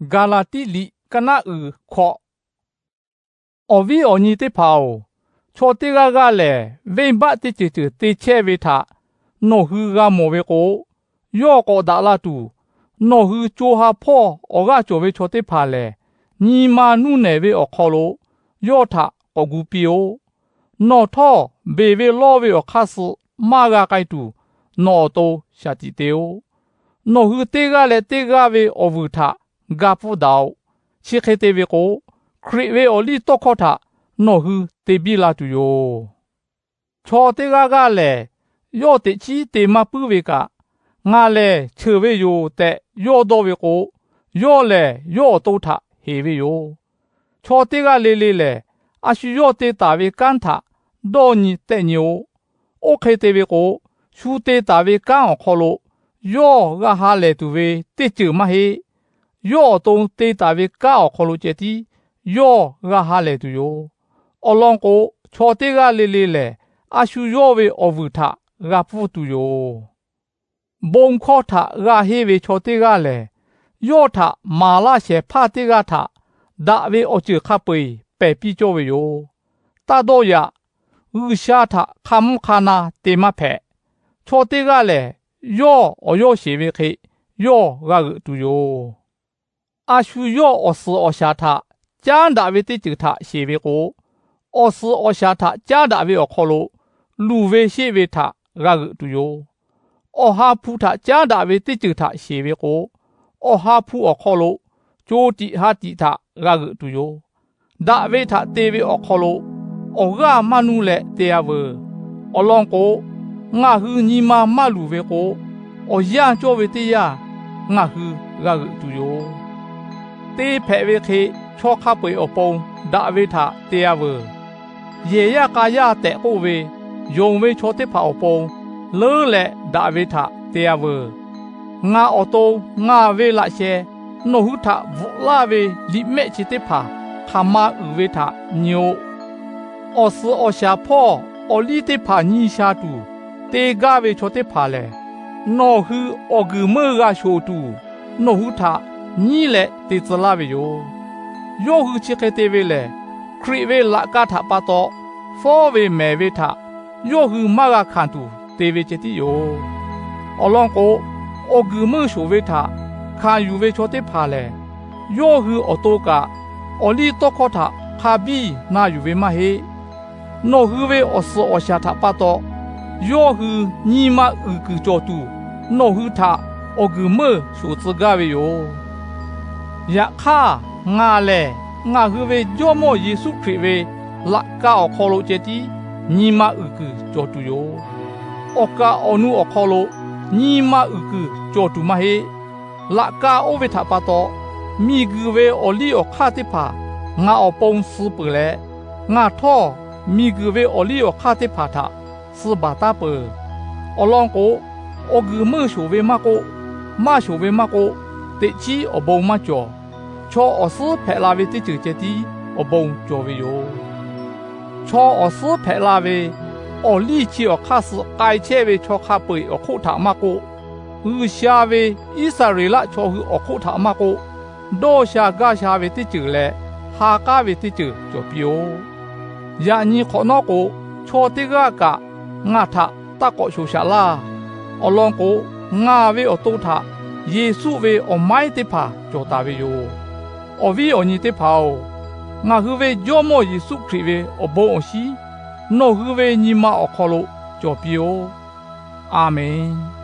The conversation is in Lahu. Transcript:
Gaˍlaˍtiˆ liꞈ ka naˆ uiˍ hkawꞈ. Awˬ viˉ awˬ nyi teˇ hpaˍ-oˬ, chaw teˇ g'aˇ g'aˇ lehˬ, venˇbaˆ teˇ ceuˬ ceuˬ te chehˇ ve htaꞈ nawˬ hui g'a mawˬ ve k'o, yawˇ k'awꞈ daꞈ la tuˬ, nawˬ hui co ha hpawˇ awˬ g'aˇ cawˬ ve chaw teˇ hpaˍ lehˬ, nyi ma nuˇ nehˬ ve awˬ hk'aw lo yawˇ htaꞈ k'awꞈ gu piˇ-oˆ. Nawˬ htawˇ, beˬ ve lawˇ ve awˬ hk'aˇ suh maˇ g'a k'ai tuˬ, nawˬ awˬ to shaˍ tiꞈ te-oˆ. Nawˬ hui teˇ g'aˇ leh teˇ g'aˇ ve awˬ vuiˬ htaꞈ ga pfuhˇ daꞈ-oꞈ. Chi hk'e te ve k'o, Hkriꞈ ve awˬ liˇ tawˇ hkawˇ htaꞈ nawˬ hui te biˇ la tuˬ yoˬ. Chaw teˇ g'aˇ g'aˇ lehˬ, yawˇ teꞈ chiˉ te maˇ puiˉ ve kaꞈ, Ngaˬ lehˬ cheuˬ ve yoˬ tehꞈ yawˇ dawˇ ve k'o, yawˇ lehˬ yawˇ awˬ to htaꞈ heˍ ve yoˬ. Chaw teˇ g'aˇ le le lehˬ, a shu yawˇ te taˍ ve kanˉ htaꞈ dawˇ nyi tehˆ nyi-oˆ. Oˇ hk'e te ve k'o, shu te taˍ ve kanˉ awˬ hk'aw lo yawˇ g'a ha lehˬ tuˬ ve teˇ ceuˬ maˇ heˆ. Yawˇ awˬ to te taˍ ve kanˉ awˬ hk'aw lo ceh tiˉ yawˇ g'a ha lehˬ tuˬ yoˬ. Awˬ lawn k'o, chaw teˇ g'aˇ le le lehˬ, a shu yawˇ ve awˬ vuiˬ htaꞈ g'a pfuhˇ tuˬ yoˬ. Bon hkawˇ htaꞈ g'a henˇ ve chaw teˇ g'aˇ lehˬ, yawˇ htaꞈ maˍ laˇ shehˍ hpaˇ teˇ g'aˇ htaꞈ daꞈ ve awˬ ceuˬ hk'a peu-eˬ pehˬ piˇ cawˇ ve yoˬ. Taˇ dawˇ yaꞈ. G'uiˬsha htaꞈ hk'a mvuhˇ hk'a na te maˇ hpehꞈ. Chaw teˇ g'aˇ lehˬ, yawˇ awˬ yawˇ sheˍ ve hk'e yawˇ g'a g'euꞈ tuˬ yoˬ. A shu yawˇ awˬ suhˍ awˬ shaˍ htaꞈ caˉ daꞈ ve teˇ ceuˬ htaꞈ sheˍ ve k'o, awˬ suhˍ awˬ shaˍ htaꞈ caˉ daꞈ ve awˬ hk'aw lo luˬ ve sheˆ ve htaꞈ g'a g'euꞈ tuˬ yoˬ. Awˬ ha hpu htaꞈ caˉ daꞈ ve teˇ ceuˬ htaꞈ sheˍ ve k'o, awˬ ha hpu awˬ hk'aw lo co tiꞈ ha tiꞈ htaꞈ g'a g'euꞈ tuˬ yoˬ. Daꞈ ve htaꞈ te ve awˬ hk'aw lo awˬ g'aˇ maˇ nuˇ leh te-a veuˬ. Awˬ lawn k'o, ngaˬ hui nyi ma maˇ luˬ ve k'o, awˬ yanˇ cawˇ ve teˇ yanˇ ngaˬ hui g'a g'euꞈ tuˬ yoˬ. Te hpehꞈ ve hk'e, chaw hk'a peu-eˬ awˬ pon daꞈ ve htaꞈ te-a veuˬ. Yehˬ yaˇ k'a yaˇ tehꞈ k'oˆ ve yonˍ ve chaw teˇ hpaˍ awˬ pon leuˉ leh daꞈ ve htaꞈ te-a veuˬ. Ngaˬ awˬ to ngaˬ ve laꞈ sheh nawˬ hui htaꞈ bvuhꞈ laˇ ve liꞈ mehˆ chi teˇ hpaˍ hk'aˬ ma uiˍ ve htaꞈ nyi-oˆ. Awˬ suhˍ awˬ shaˍ hpawˇ awˬ liˇ teˇ hpaˍ nyi sha tuˬ te gaˇ ve chaw teˇ hpaˍ lehˬ, nawˬ hui awˬ guiˬ meuˇ g'a shoˍ tuˬ nawˬ hui htaꞈ nyiˉ leh te tcuh laˇ ve yoˬ. Yawˇ hui chi hk'e te ve lehˬ, Hkriꞈ ve laꞈ ka htaꞈ pa taw fawˉ ve mehˍ ve htaꞈ yawˇ hui maˇ g'a hkanˍ tuˬ te ve ceh tiˉ yoˬ. Awˬ lawn k'o, awˬ guiˬ meuˇ shoˍ ve htaꞈ hkanˍ yuˬ ve chaw teˇ hpaˍ lehˬ, yawˇ hui awˬ to kaꞈ awˬ liˇ tawˇ hkawˇ htaꞈ hk'a biˇ na yuˬ ve maˇ heˆ. Nawˬ hui ve awˬ suhˍ awˬ shaˍ htaꞈ pa taw yawˇ hui nyi ma uiˍ kuiˬ cawˬ tuˬ, nawˬ hui htaꞈ awˬ guiˬ meuˇ shoˍ tcuh gaˇ ve yoˬ. Yaꞈ hk'aˇ, ngaˬ lehˬ ngaˬ hui ve Jawˇ mawˇ Yeˍsuˆ Hkriꞈ ve laꞈ ka awˬ hk'aw lo ceh tiˉ nyi ma uiˍ kuiˬ cawˬ tuˬ yoˬ. Awˬ kaˍ awˬ nu awˬ hk'aw lo nyi ma uiˍ kuiˬ cawˬ tuˬ maˇ heˆ. Laꞈ ka oˇ ve htaꞈ pa taw, miˬguiˬ ve awˬ liˇ awˬ hk'aˇ teˇ hpaˍ ngaˬ awˬ pon suh peuˬ leh, ngaˬ htawˇ miˬguiˬ ve awˬ liˇ awˬ hk'aˇ teˇ hpaˍ htaꞈ suh baˬ taˉ peuˬ. Awˬ lawn k'o, awˬ guiˬ meuˇ shoˍ ve maˇ k'oˆ, maˇ shoˍ ve maˇ k'oˆ, teꞈ chiˉ awˬ bon maˇ cawˬ. Chaw awˬ suhˉ hpehꞈ la ve teˇ ceuˬ ceh tiˉ awˬ bon cawˬ ve yoˬ. Chaw awˬ suhˉ hpehꞈ la ve awˬ liˇ chi awˬ hk'aˇ suh k'ai chehˇ ve chaw hk'a peu-eˬ awˬ hk'oˆ htaꞈ maˇ k'oˆ, G'uiˬsha ve Iˉsaˍreˍlaˆ chaw hui awˬ hk'oˆ htaꞈ maˇ k'oˆ, dawˇ sha gaˇ sha ve teˇ ceuˬ leh ha k'aˉ ve teˇ ceuˬ cawˬ piˇ-oˆ. Yaꞈ nyi hk'awꞈ nawˉ k'o, chaw teˇ g'aˇ kaꞈ ngaˬ htaꞈ taˇ k'awꞈ shoˍ shaꞈ laˇ. Awˬ lawn k'o, ngaˬ ve awˬ to htaꞈ Yeˍsuˆ ve awˬ maiˉ teˇ hpaˍ cawˬ taˍ ve yoˬ. Awˬ viˉ awˬ nyi teˇ hpaˍ-oˬ, ngaˬ hui ve Jawˇ mawˇ Yeˍsuˆ Hkriꞈ ve awˬ bon awˬ shinˉ nawˬ hui ve nyi ma awˬ hk'aw lo cawˬ piˇ-oˆ. A menˬ.